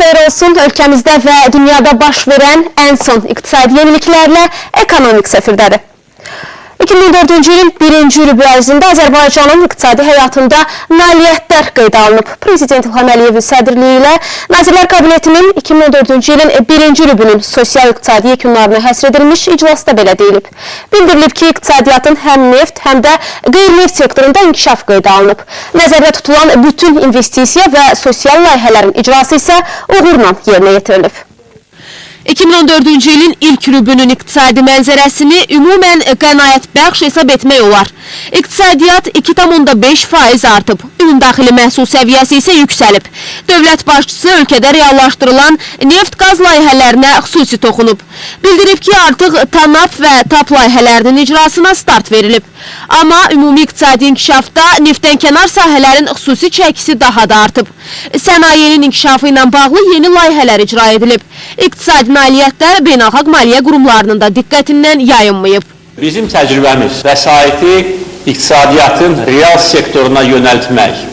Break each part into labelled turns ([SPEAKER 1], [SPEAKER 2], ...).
[SPEAKER 1] Xeyir olsun. Ölkəmizdə və dünyada baş verən ən son iqtisadi yeniliklərlə Ekonomik səfirdədir. 2004-cü ilin birinci rübü ərzində Azərbaycanın iqtisadi həyatında nailiyyətlər qeydə alınıb. Prezident İlham Əliyevin sədrliyi ilə Nazirlər Kabinetinin 2014-cü ilin birinci rübünün sosial-iqtisadi yekunlarına həsr edilmiş iclasda belə deyilib. Bildirilib ki, iqtisadiyyatın həm neft, həm də qeyri-neft sektorunda inkişaf qeydə alınıb. Nəzərdə tutulan bütün investisiya və sosial layihələrin icrası isə uğurla yerinə yetirilib.
[SPEAKER 2] 2014-cü ilin ilk rübünün iqtisadi mənzərəsini ümumən qənaətbəxş hesab etmək olar. İqtisadiyyat 2,5% artıb. Ümumdaxili məhsul səviyyəsi isə yüksəlib. Dövlət başçısı ölkədə reallaşdırılan neft-qaz layihələrinə xüsusi toxunub. Bildirib ki, artıq TANAP və TAP layihələrinin icrasına start verilib. Amma ümumi iqtisadi inkişafda neftdən kənar sahələrin xüsusi çəkisi daha da artıb. Sənayenin inkişafı ilə bağlı yeni layihələr icra edilib. İqtisadi nailiyyətlər beynəlxalq maliyyə qurumlarının da diqqətindən yayınmayıb.
[SPEAKER 3] Bizim təcrübəmiz vəsaiti iqtisadiyyatın real sektoruna yönəltmək,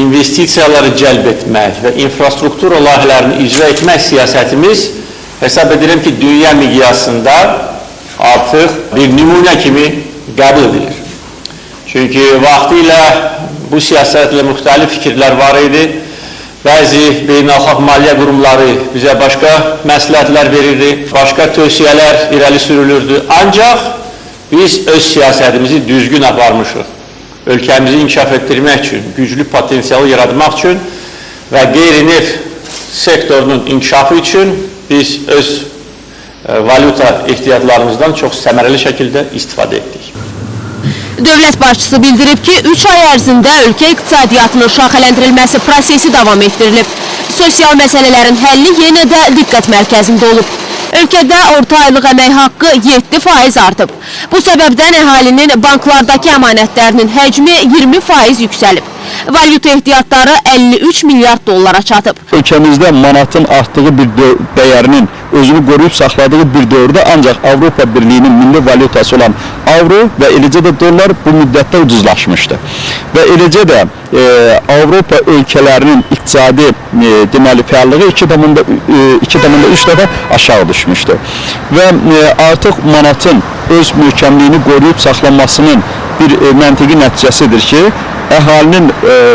[SPEAKER 3] investisiyaları cəlb etmək və infrastruktura layihələrini icra etmək siyasətimiz hesab edirəm ki, dünya miqyasında artıq bir nümunə kimi qəbul edilir. Çünki vaxtilə bu siyasətlə müxtəlif fikirlər var idi. Bəzi beynəlxalq maliyyə qurumları bizə başqa məsləhətlər verirdi, başqa tövsiyələr irəli sürülürdü. Ancaq biz öz siyasətimizi düzgün aparmışıq. Ölkəmizi inkişaf etdirmək üçün, güclü potensialı yaratmaq üçün və qeyri-neft sektorunun inkişafı üçün biz öz valyuta ehtiyatlarımızdan çox səmərəli şəkildə istifadə etdik.
[SPEAKER 2] Dövlət başçısı bildirib ki, 3 ay ərzində ölkə iqtisadiyyatının şaxələndirilməsi prosesi davam etdirilib. Sosial məsələlərin həlli yenə də diqqət mərkəzində olub. Ölkədə orta aylıq əmək haqqı 7% artıb. Bu səbəbdən əhalinin banklardakı əmanətlərinin həcmi 20% yüksəlib. Valyuta ehtiyatları 53 milyard dollara çatıb.
[SPEAKER 4] Ölkəmizdə manatın artdığı bir dəyərinin özünü qoruyub saxladığı bir dövrdə ancaq Avropa Birliyinin milli valyutası olan avro və eləcə də dollar bu müddətdə ucuzlaşmışdı. Və eləcə də Avropa ölkələrinin iqtisadi deməli fəallığı 2,3 dəfə aşağı düşmüşdü. Və artıq manatın öz möhkəmliyini qoruyub saxlamasının bir məntiqi nəticəsidir ki, əhalinin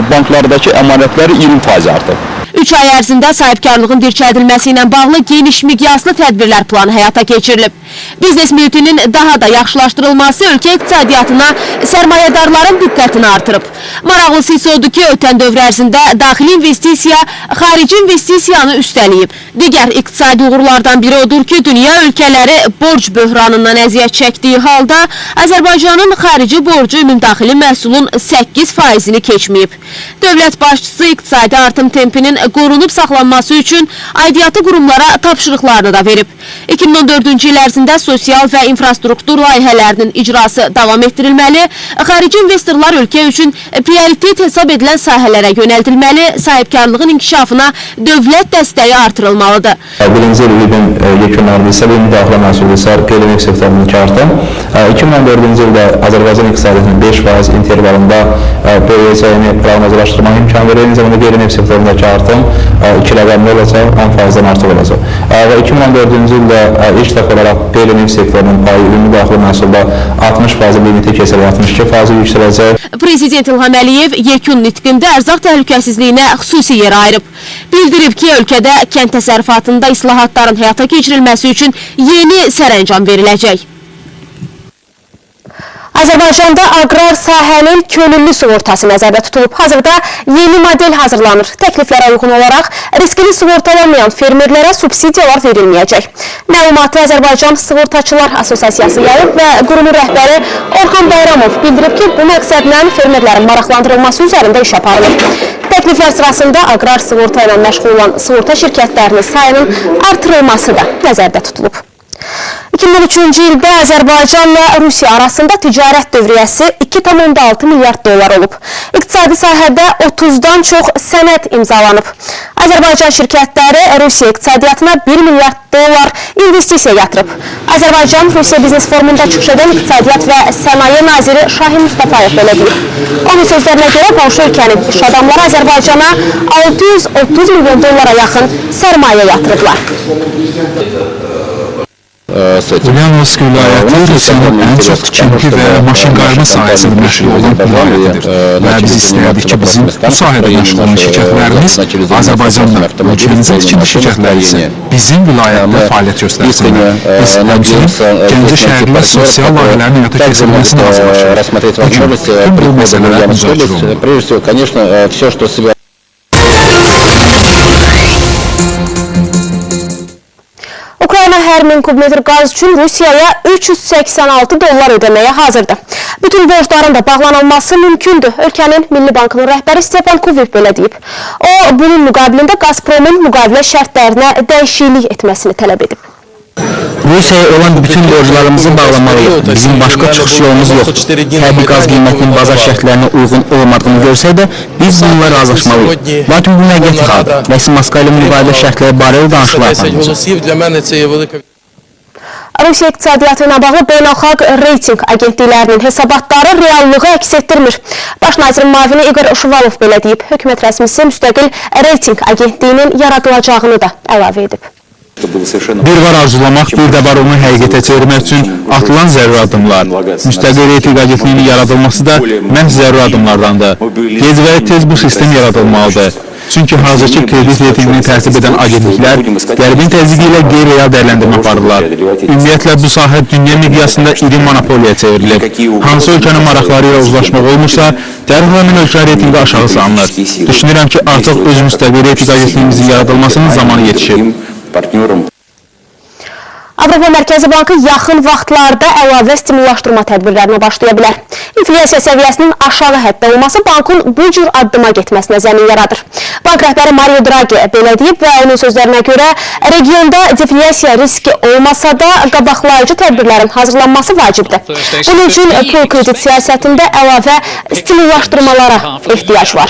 [SPEAKER 4] banklardakı əmanətləri 20% artıb.
[SPEAKER 2] 3 ay ərzində sahibkarlığın dirçəldilməsi ilə bağlı geniş miqyaslı tədbirlər planı həyata keçirilib. Biznes mühitinin daha da yaxşılaşdırılması ölkə iqtisadiyyatına sərmayədarların diqqətini artırıb. Maraqlısı isə odur ki, ötən dövr ərzində daxili investisiya xarici investisiyanı üstələyib. Digər iqtisadi uğurlardan biri odur ki, dünya ölkələri borc böhranından əziyyət çəkdiyi halda Azərbaycanın xarici borcu ümumdaxili məhsulun 8%-ni keçməyib. Dövlət başçısı iqtisadi artım tempinin qorunub saxlanması üçün aidiyyatı qurumlara tapşırıqlarını da verib. 2014-cü il ərzində sosial və infrastruktur layihələrinin icrası davam etdirilməli, xarici investorlar ölkə üçün prioritet hesab edilən sahələrə yönəldilməli, sahibkarlığın inkişafına dövlət dəstəyi artırılmalıdır.
[SPEAKER 5] Birinci ilin yekunlarında isə ümumi daxili məhsulda isə qeyri-neft sektorundakı artım 2014-cü ildə Azərbaycan iqtisadiyyatının 5% intervalında böyüyəcəyini proqnozlaşdırmağa imkan verir. Eyni zamanda qeyri-neft sektorundakı artım 2 rəqəmli olacaq, 10%-dən artıq olacaq. Və 2014-cü ildə ilk dəfə olaraq qeyri-neft sektorunun payı ümumi daxili məhsulda 60% limiti keçərək 62% yüksələcək.
[SPEAKER 2] Prezident İlham Əliyev yekun nitqində ərzaq təhlükəsizliyinə xüsusi yer ayırıb. Bildirib ki, ölkədə kənd təsərrüfatında islahatların həyata keçirilməsi üçün yeni sərəncam veriləcək.
[SPEAKER 1] Azərbaycanda aqrar sahənin könüllü sığortası nəzərdə tutulub. Hazırda yeni model hazırlanır. Təkliflərə uyğun olaraq riskli sığortalanmayan fermerlərə subsidiyalar verilməyəcək. Məlumatı Azərbaycan Sığortaçılar Assosiasiyası yayıb və qurumun rəhbəri Orxan Bayramov bildirib ki, bu məqsədlə fermerlərin maraqlandırılması üzərində iş aparılır. Təkliflər sırasında aqrar sığorta ilə məşğul olan sığorta şirkətlərinin sayının artırılması da nəzərdə tutulub. 2003-cü ildə Azərbaycanla Rusiya arasında ticarət dövriyyəsi 2,6 milyard dollar olub. İqtisadi sahədə 30-dan çox sənəd imzalanıb. Azərbaycan şirkətləri Rusiya iqtisadiyyatına 1 milyard dollar investisiya yatırıb. Azərbaycan Rusiya Biznes Forumunda çıxış edən İqtisadiyyat və Sənaye Naziri Şahin Mustafayev belə deyib. Onun sözlərinə görə qonşu ölkənin iş adamları Azərbaycana 630 milyon dollara yaxın sərmayə yatırıblar.
[SPEAKER 6] Ulyanovsk vilayəti Rusiyanın ən çox tikinti və maşınqayırma sahəsində məşğul olan vilayətidir və biz istərdik ki, bizim bu sahədə məşğul olan şirkətlərimiz Azərbaycanda, ölkəmizin tikinti şirkətləri isə bizim vilayətdə fəaliyyət göstərsinlər. Biz həmçinin Gəncə şəhərində sosial layihələrin həyata keçirilməsini hazırlaşırıq. Bugün tüm bu məsələlər müzakirə olunur.
[SPEAKER 1] Ukrayna hər 1000 kubmetr qaz üçün Rusiyaya 386 dollar ödəməyə hazırdır. Bütün borcların da bağlanılması mümkündür. Ölkənin Milli Bankının rəhbəri Stepan Kuviv belə deyib. O, bunun müqabilində Qazpromun müqavilə şərtlərinə dəyişiklik etməsini tələb edib.
[SPEAKER 7] Rusiyaya olan bütün borclarımızı bağlamalıyıq. Bizim başqa çıxış yolumuz yoxdur. Təbii qaz qiymətinin bazar şərtlərinə uyğun olmadığını görsək də biz bununla razılaşmalıyıq. Lakin bu müvəqqəti haldır. Rəsmi Moskva ilə müqavilə şərtləri barədə danışıqlar aparılacaq.
[SPEAKER 1] Rusiya iqtisadiyyatı ilə bağlı beynəlxalq reytinq agentliklərinin hesabatları reallığı əks etdirmir. Baş nazirin müavini İqor Şuvalov belə deyib. Hökumət rəsmisi müstəqil reytinq agentliyinin yaradılacağını da əlavə edib.
[SPEAKER 6] Bir var arzulamaq, bir də var onu həqiqətə çevirmək üçün atılan zəruri addımlar. Müstəqil reytinq agentliyinin yaradılması da məhz zəruri addımlardandır. Gec və tez bu sistem yaradılmalıdır. Çünki hazırki kredit reytinqini tərtib edən agentliklər Qərbin təzyiqi ilə qeyri-real dəyərləndirmə aparırlar. Ümumiyyətlə, bu sahə dünya miqyasında iri monopoliya çevrilir. Hansı ölkənin maraqları ilə uzlaşmaq olmursa, dərhal həmin ölkə reytinqi aşağı salınır. Düşünürəm ki, artıq öz müstəqil reytinq agentliyimizin yaradılmasının zamanı yetişib.
[SPEAKER 1] Avropa Mərkəzi Bankı yaxın vaxtlarda əlavə stimullaşdırma tədbirlərinə başlaya bilər. İnflyasiya səviyyəsinin aşağı həddə olması bankın bu cür addıma getməsinə zəmin yaradır. Bank rəhbəri Mario Draghi belə deyib və onun sözlərinə görə regionda deflyasiya riski olmasa da qabaqlayıcı tədbirlərin hazırlanması vacibdir. Bunun üçün pul kredit siyasətində əlavə stimullaşdırmalara ehtiyac var.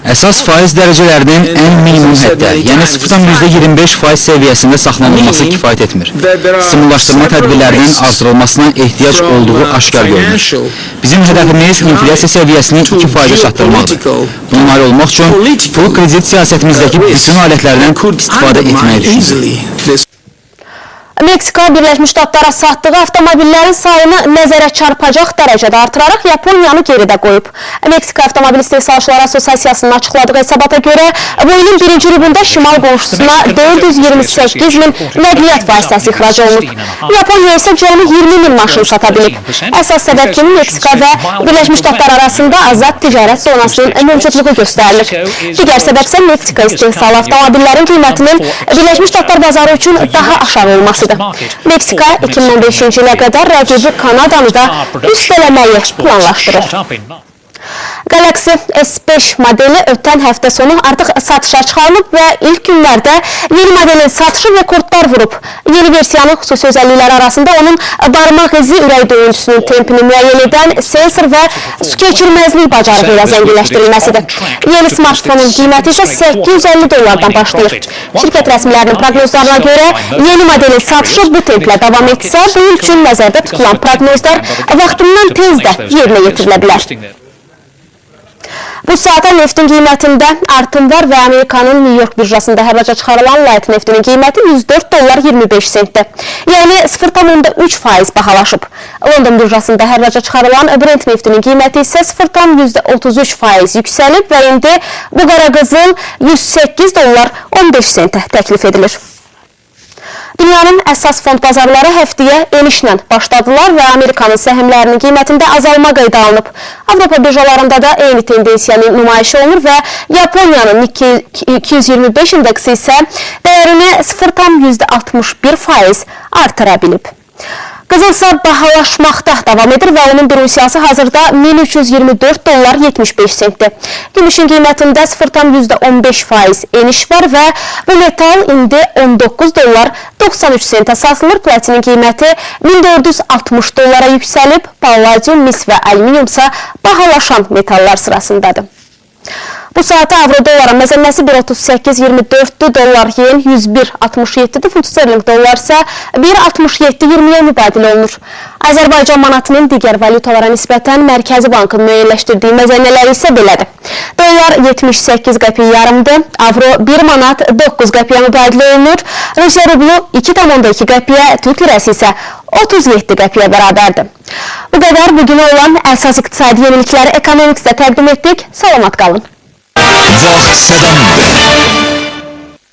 [SPEAKER 7] Əsas faiz dərəcələrinin ən minimum həddə, yəni 0,25 faiz səviyyəsində saxlanılması kifayət etmir. Stimullaşdırma tədbirlərinin artırılmasına ehtiyac olduğu aşkar görünür. Bizim hədəfimiz inflyasiya səviyyəsini 2%-ə çatdırmaqdır. Buna nail olmaq üçün pul kredit siyasətimizdəki bütün alətlərdən istifadə etməyi düşünürük.
[SPEAKER 1] Meksika Birləşmiş Ştatlara satdığı avtomobillərin sayını nəzərə çarpacaq dərəcədə artıraraq Yaponiyanı geridə qoyub. Meksika Avtomobil İstehsalçıları Assosiasiyasının açıqladığı hesabata görə bu ilin birinci rübündə şimal qonşusuna 428 min nəqliyyat vasitəsi ixrac olunub. Yaponiya isə cəmi 20 min maşın sata bilib. Əsas səbəb kimi Meksika və Birləşmiş Ştatlar arasında azad ticarət zonasının mövcudluğu göstərilir. Digər səbəb isə Meksika istehsalı avtomobillərin qiymətinin Birləşmiş Ştatlar bazarı üçün daha aşağı olmasıdır. Meksika 2015-ci ilə qədər rəqibi Kanadanı da üstələməyi planlaşdırır. Galaxy S5 modeli ötən həftə sonu artıq satışa çıxarılıb və ilk günlərdə yeni modelin satışı rekordlar vurub. Yeni versiyanın xüsusi özəllikləri arasında onun barmaq izi ürək döyüntüsünün tempini müəyyən edən sensor və su keçirməzlik bacarığı ilə zənginləşdirilməsidir. Yeni smartfonun qiyməti isə 850 dollardan başlayır. Şirkət rəsmilərinin proqnozlarına görə yeni modelin satışı bu templə davam etsə, bu il üçün nəzərdə tutulan proqnozlar vaxtından tez də yerinə yetirilə bilər. Bu saata neftin qiymətində artım var və Amerikanın New York birjasında hərraca çıxarılan light neftinin qiyməti 104 dollar 25 sentdir. Yəni 0,3% bahalaşıb. London birjasında hərraca çıxarılan Brent neftinin qiyməti isə 0,33% yüksəlib və indi bu qara qızıl 108 dollar 15 sentə təklif edilir. Dünyanın əsas fond bazarları həftəyə enişlə başladılar və Amerikanın səhmlərinin qiymətində azalma qeydə alınıb. Avropa birjalarında da eyni tendensiyanın nümayiş olunur və Yaponiyanın Nikkei 225 indeksi isə dəyərini 0,61% artıra bilib. Qızılsa bahalaşmaqda davam edir və onun bir unsiyası hazırda 1324 dollar 75 sentdir. Gümüşün qiymətində 0,15% eniş var və bu metal indi 19 dollar 93 sentə satılır. Platinin qiyməti 1460 dollara yüksəlib, palladium, mis və alüminiumsa bahalaşan metallar sırasındadır. Bu saata avro dollara məzənnəsi 1.3824-dür, dollar yen 101.67-dir, funt sterling dollar isə 1.6720-yə mübadilə olunur. Azərbaycan manatının digər valyutalara nisbətən Mərkəzi Bankın müəyyənləşdirdiyi məzənnələri isə belədir. Dollar 78 qəpik yarımdır, avro 1 manat 9 qəpiyə mübadilə olunur, Rusiya rublu 2,2 qəpiyə, Türk lirəsi isə 37 qəpiyə bərabərdir. Bu qədər bugünə olan əsas iqtisadi yenilikləri Ekonomiksdə təqdim etdik. Salamat qalın.
[SPEAKER 8] Vaxt sədanındır.